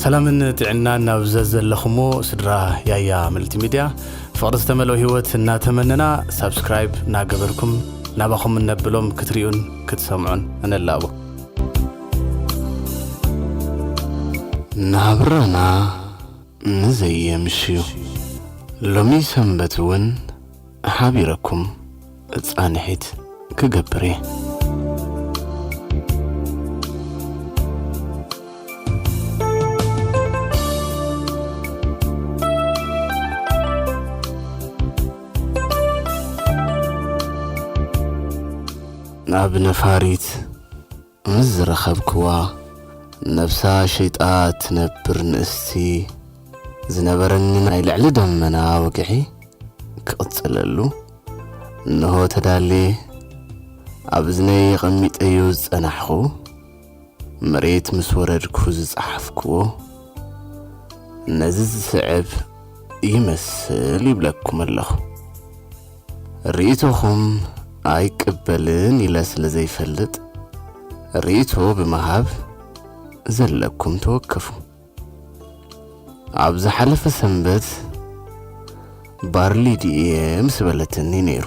ሰላምን ጥዕናን ናብ ዘዘለኹሞ ስድራ ያያ መልቲ ሚድያ፣ ፍቕሪ ዝተመልኦ ህይወት እናተመነና፣ ሳብስክራይብ እናገበርኩም ናባኹም እነብሎም ክትሪኡን ክትሰምዑን እነላቦ። ናብራና ንዘየምሽዩ። ሎሚ ሰንበት እውን ሓቢረኩም ጻንሒት ክገብር እየ። ኣብ ነፋሪት ምስ ዝረኸብክዋ፣ ነብሳ ሸይጣ እትነብር ንእስቲ ዝነበረኒ ናይ ልዕሊ ደመና ወግዒ ክቕጽለሉ፣ እንሆ ተዳልየ፣ ኣብ እዝነይ ኣቐሚጠዮ ዝጸናሕኹ፣ መሬት ምስ ወረድኩ ዝጸሓፍክዎ፣ ነዚ ዝስዕብ ይመስል ይብለኩም ኣለኹ። ርእይቶኹም ኣይቅበልን ኢለ ስለ ዘይፈልጥ፣ ርእይቶ ብምሃብ ዘለኩም ተወከፉ። ኣብ ዝሓለፈ ሰንበት ባርሊ ድየ ምስ በለትኒ ነይሩ።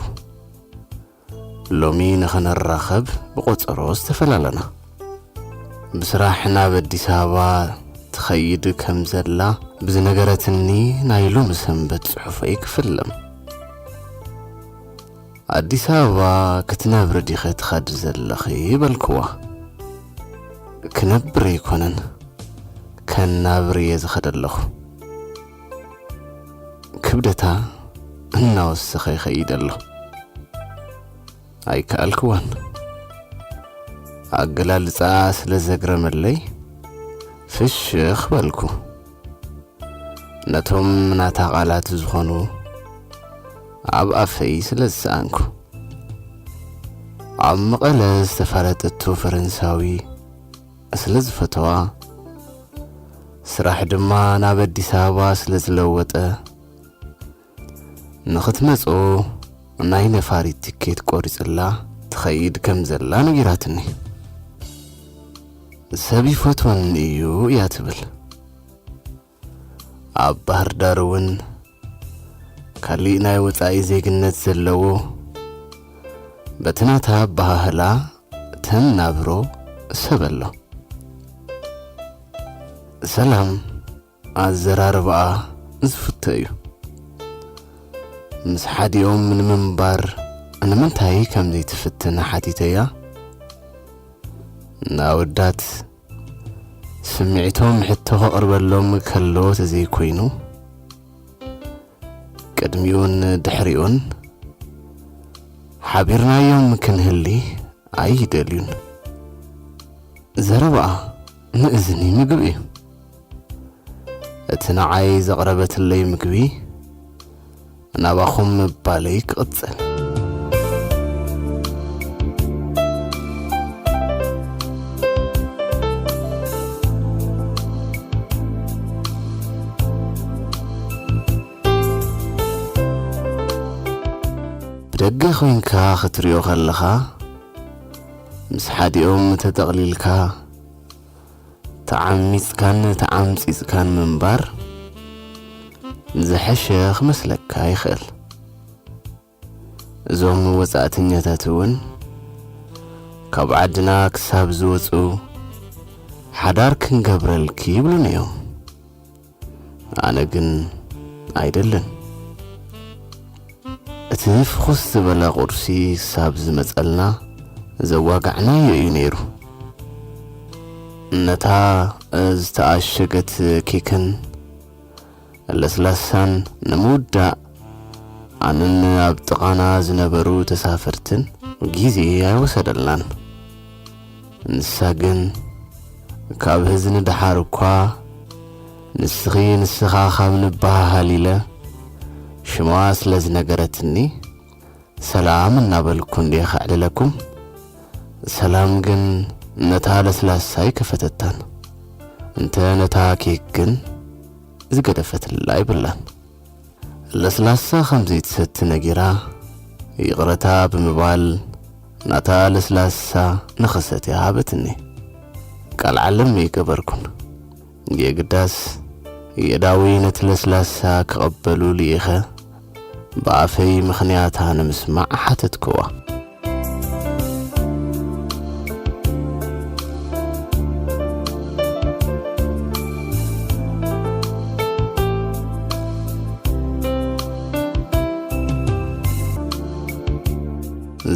ሎሚ ንኽንራኸብ ብቆጸሮ ዝተፈላለና። ብስራሕ ናብ ኣዲስ ኣበባ ትኸይድ ከም ዘላ ብዝነገረትኒ ናይ ሎሚ ሰንበት ጽሑፈይ ክፍለም። ኣዲስ ኣበባ ክትነብሪ ዲኸ ትኸዲ ዘለኺ? በልክዋ። ክነብር ኣይኮነን፣ ከናብር እየ ዝኸደ ኣለኹ። ክብደታ እናወሰኸ ይኸይድ ኣሎ። ኣይከኣልክዋን። ኣገላልጻኣ ስለ ዘግረመለይ ፍሽኽ በልኩ። ነቶም ናታ ቃላት ዝኾኑ ኣብ ኣፈይ ስለ ዝሰኣንኩ። ኣብ መቐለ ዝተፋለጠቶ ፈረንሳዊ ስለ ዝፈተዋ፣ ስራሕ ድማ ናብ ኣዲስ ኣበባ ስለ ዝለወጠ፣ ንኽትመጾ ናይ ነፋሪት ትኬት ቆሪጽላ ትኸይድ ከም ዘላ ነጊራትኒ። ሰብ ይፈትወኒ እዩ እያ ትብል። ኣብ ባህር ዳር እውን ካሊእ ናይ ወጻኢ ዜግነት ዘለዎ፣ በቲ ናታ ኣበሃህላ ተናብሮ ሰብ ኣሎ። ሰላም ኣዘራርባኣ ዝፍቶ እዩ። ምስ ሓዲኦም ንምንባር ንምንታይ ከም ዘይትፍትን ሓቲተያ። ንኣወዳት ስምዒቶም ሕቶ ከቕርበሎም ከሎ ተዘይኮይኑ፣ ቅድሚኡን ድሕሪኡን ሓቢርናዮም ክንህሊ ኣይደልዩን። ዘረባኣ ንእዝኒ ምግቢ እዩ። እቲ ንዓይ ዘቕረበትለይ ምግቢ ናባኹም ምባለይ ክቕጽል። ብደገ ኮይንካ ክትሪኦ ከለኻ፣ ምስ ሓዲኦም ተጠቕሊልካ፣ ተዓሚጽካን ተዓምጺጽካን ምንባር ዝሐሸ ክመስለካ ይኽእል። እዞም ወጻእተኛታት እውን ካብ ዓድና ክሳብ ዝወጹ ሓዳር ክንገብረልኪ ይብሉኒ እዮም። ኣነ ግን ኣይደልን። እቲ ፍኹስ ዝበለ ቁርሲ ክሳብ ዝመጸልና ዘዋጋዕናዮ እዩ ነይሩ። ነታ ዝተኣሸገት ኬክን ለስላሳን ንምውዳእ ኣነን ኣብ ጥቓና ዝነበሩ ተሳፈርትን ግዜ ኣይወሰደልናን። ንሳ ግን ካብ ህዝኒ ደሓር እኳ ንስኺ ንስኻ ካብ ንበሃሃል ኢለ ሽማ ስለ ዝነገረትኒ፣ ሰላም እናበልኩ እንድየ ከዕልለኩም። ሰላም ግን ነታ ለስላሳ ኣይከፈተታን። እንተ ነታ ኬክ ግን ዝገደፈትላ ኣይብላን። ለስላሳ ከም ዘይትሰቲ ነጊራ፣ ይቕረታ ብምባል ናታ ለስላሳ ንኽሰትያ ሃበትኒ። ቃል ዓለም ኣይገበርኩን። የግዳስ የዳዊ ነቲ ለስላሳ ክቐበሉ ልኢኸ ብኣፈይ ምኽንያታ ንምስማዕ ሓተትክዋ።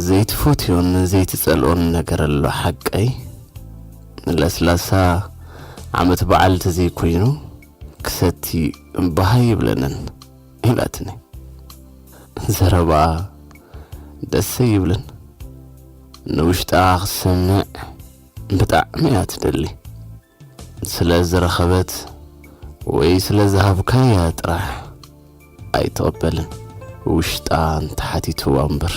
ዘይትፈትዮን ዘይትጸልኦን ነገር ኣሎ ሓቀይ? ለስላሳ ዓመት በዓል ተዘይኮይኑ ክሰቲ ባህ ይብለንን ኢላትኒ። ዘረባ ደስ ይብልን። ንውሽጣ ክሰምዕ ብጣዕሚ እያ ትደሊ። ስለ ዝረኸበት ወይ ስለ ዝሃብካያ ጥራሕ ኣይትቕበልን። ውሽጣ እንተሓቲትዋ እምበር።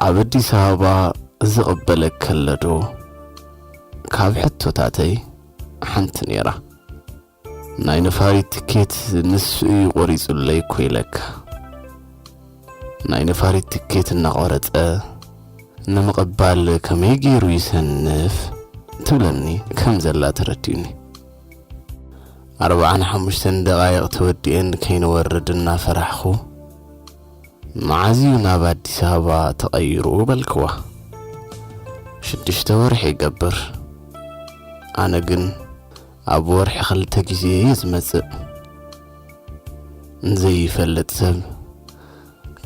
ኣብ ኣዲስ ኣበባ ዝቕበለክ ከለዶ ካብ ሕቶታተይ ሓንቲ ነይራ። ናይ ነፋሪት ትኬት ንሱ እዩ ቆሪጹለይ እኮ ኢለካ። ናይ ነፋሪት ትኬት እናቆረጸ ንምቕባል ከመይ ገይሩ ይሰንፍ ትብለኒ ከም ዘላ ተረዲኡኒ። ኣርብዓን ሓሙሽተን ደቓይቕ ተወዲኤን ከይንወርድ እናፈራሕኹ፣ መዓዝ እዩ ናብ ኣዲስ ኣበባ ተቐይሩ በልክዋ። ሽዱሽተ ወርሒ ይገብር። ኣነ ግን ኣብ ወርሒ ክልተ ግዜ እየ ዝመጽእ። ዘይፈልጥ ሰብ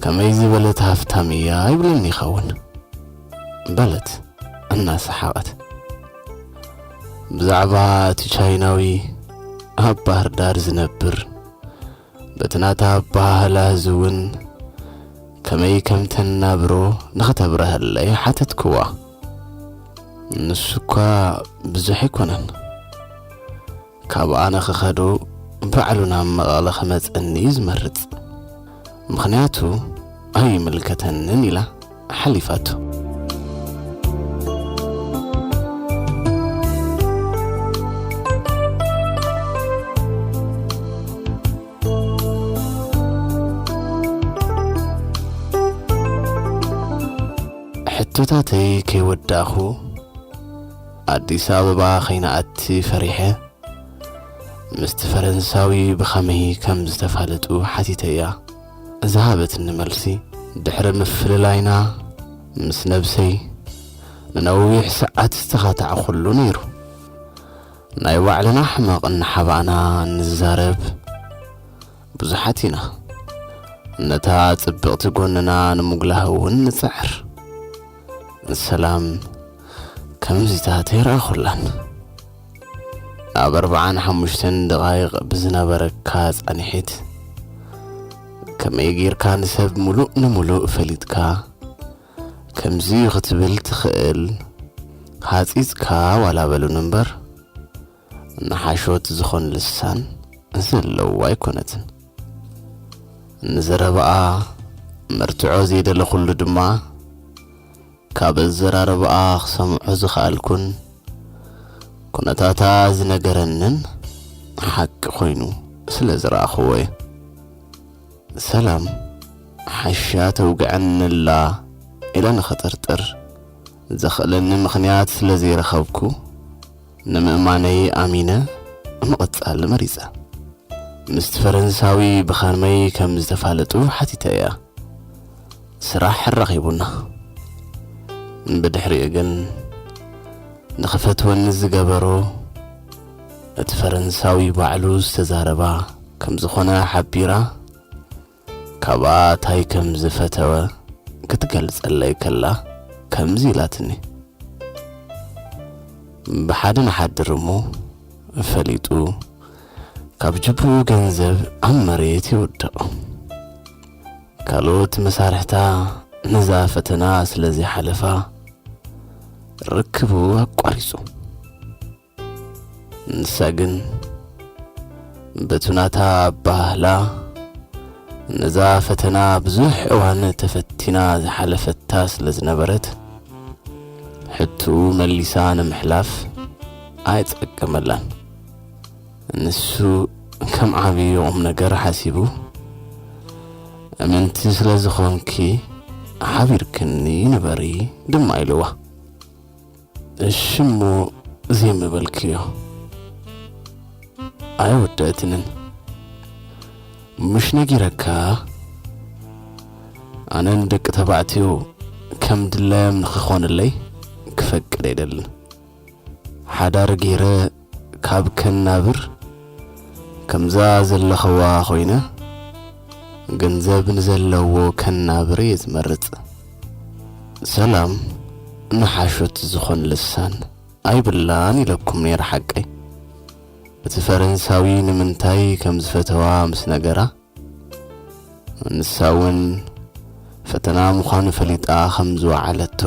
ከመይ ዝበለት ሃፍታም እያ ይብለኒ ይኸውን በለት እናሰሓቐት። ብዛዕባ እቲ ቻይናዊ ኣብ ባህር ዳር ዝነብር፣ በቲ ናታ ኣበሃህላ እዚ እውን ከመይ ከም ተናብሮ ንኸተብረሀለይ ሓተትክዋ። ንሱ እኳ ብዙሕ ኣይኮነን። ካብ ኣነ ክኸዶ ባዕሉ ናብ መቐለ ክመጸኒ እዩ ዝመርጽ። ምኽንያቱ ኣይምልከተንን ኢላ ሓሊፋቶ። ሕቶታተይ ከይወዳእኹ ኣዲስ ኣበባ ከይንኣቲ ፈሪሐ ምስቲ ፈረንሳዊ ብኸመይ ከም ዝተፋለጡ ሓቲተያ። ዝሃበትኒ መልሲ፣ ድሕሪ ምፍልላይና ምስ ነብሰይ ንነዊሕ ሰዓት ዝተኻታዕኹሉ ነይሩ። ናይ ባዕልና ሕመቕ እናሓባእና ንዛረብ ብዙሓት ኢና። ነታ ጽብቕቲ ጎንና ንምጉላህ እውን ንጽዕር። ሰላም ከምዚታት ኣይረኣኹላን። ኣብ ኣርብዓን ሓሙሽተን ደቓይቕ ብዝነበረካ ጻንሒት፣ ከመይ ጌርካ ንሰብ ምሉእ ንምሉእ ፈሊጥካ፣ ከምዚ ክትብል ትኽእል፣ ሃጺጽካ ዋላ በሉኒ እምበር፣ ንሓሾት ዝኾን ልሳን ዘለዋ ኣይኮነትን። ንዘረባኣ መርትዖ ዘይደለኹሉ ድማ፣ ካብ ኣዘራርባኣ ክሰምዖ ዝኸኣልኩን፣ ኩነታታ ዝነገረንን ሓቂ ኮይኑ ስለ ዝረኣኽዎ እየ። ሰላም ሓሻ ተውግዐኒ ኣላ ኢለ ንኽጥርጥር ዘኽእለኒ ምኽንያት ስለ ዘይረኸብኩ፣ ንምእማነይ ኣሚነ ምቕጻል መሪጸ። ምስቲ ፈረንሳዊ ብኸመይ ከም ዝተፋለጡ ሓቲተያ። ስራሕ ኣራኺቡና። ብድሕሪኡ ግን ንኽፈትወኒ ዝገበሮ፣ እቲ ፈረንሳዊ ባዕሉ ዝተዛረባ ከም ዝኾነ ሓቢራ፣ ካብኣ ታይ ከም ዝፈተወ ክትገልጸለይ ከላ ከምዚ ኢላትኒ። ብሓደ ንሓድር እሞ ፈሊጡ፣ ካብ ጅቡኡ ገንዘብ ኣብ መሬት ይወድቕ። ካልኦት መሳርሕታ ነዛ ፈተና ስለ ዘይሓለፋ፣ ርክቡ ኣቋሪጹ። ንሳ ግን በቲ ናታ ኣበሃህላ፣ ነዛ ፈተና ብዙሕ እዋን ተፈቲና ዝሓለፈታ ስለ ዝነበረት፣ ሕትኡ መሊሳ ንምሕላፍ ኣይጸገመላን። ንሱ ከም ዓቢ ቁም ነገር ሓሲቡ፣ "እምንቲ ስለ ዝኾንኪ ሓቢርክኒ ንበሪ" ድማ ኢልዋ። "እሺ እሞ ዘይምበልክዮ?" ኣይወደእትንን። ምሽ ነጊረካ፣ ኣነ ንደቂ ተባዕትዮ ከም ድላዮም ንኽኾንለይ ክፈቅድ ኣይደልን። ሓዳር ገይረ ካብ ከናብር፣ ከምዛ ዘለኸዋ ኮይነ፣ ገንዘብ ንዘለዎ ከናብር እየ ዝመርጽ። ሰላም ንሓሾት ዝኾን ልሳን ኣይብላን ኢለኩም ነይረ ሓቀይ። እቲ ፈረንሳዊ ንምንታይ ከም ዝፈተዋ ምስ ነገራ፣ ንሳ እውን ፈተና ምዃኑ ፈሊጣ ከም ዝወዓለቶ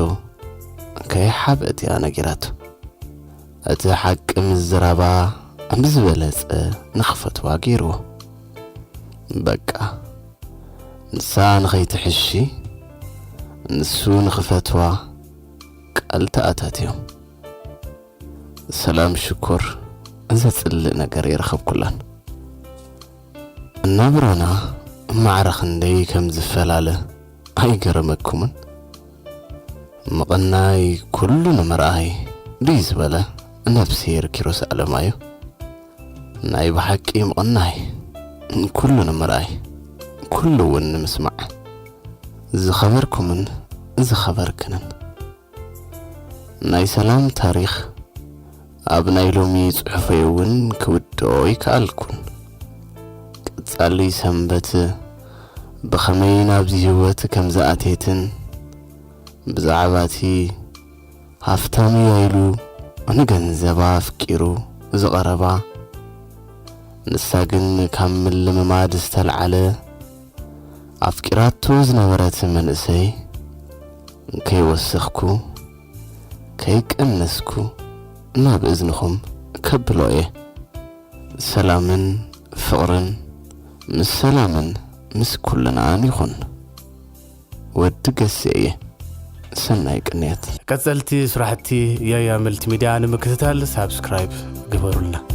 ከይሓብአት እያ ነጊራቶ። እቲ ሓቂ ምዝራባ ብዝበለጸ ንኽፈትዋ ገይርዎ። በቃ፣ ንሳ ንኸይትሕሺ፣ ንሱ ንኽፈትዋ ቃል ተኣታትዮም። ሰላም ሽኮር፣ ዘጽልእ ነገር ይረኸብኩላን። እናብራና ማዕረ ክንደይ ከም ዝፈላለ ኣይገረመኩምን? ምቕናይ ኩሉ ንምርኣይ ድዩ ዝበለ ነብስሄር ኪሮስ ኣለማዮ? ናይ ብሓቂ ምቕናይ ኩሉ ንምርኣይ፣ ኩሉ እውን ንምስማዕ። ዝኸበርኩምን ዝኸበርክንን። ናይ ሰላም ታሪኽ ኣብ ናይ ሎሚ ጽሑፈይ እውን ክውድኦ ይከኣልኩን። ቀጻሊ ሰንበት ብኸመይ ናብዚ ህይወት ከም ዝኣትየትን፣ ብዛዕባ እቲ ሃፍታም እያ ኢሉ ንገንዘባ ኣፍቂሩ ዝቐረባ፣ ንሳ ግን ካብ ምልምማድ ዝተልዓለ ኣፍቂራቶ ዝነበረት መንእሰይ ከይወሰኽኩ ከይቀነስኩ ናብ እዝንኹም ከብሎ እየ። ሰላምን ፍቕርን ምስ ሰላምን ምስ ኩልናን ይኹን። ወዲ ገሴ እየ። ሰናይ ቅንያት። ቀጸልቲ ስራሕቲ ያያ መልቲ ሚድያ ንምክትታል ሳብስክራይብ ግበሩልና።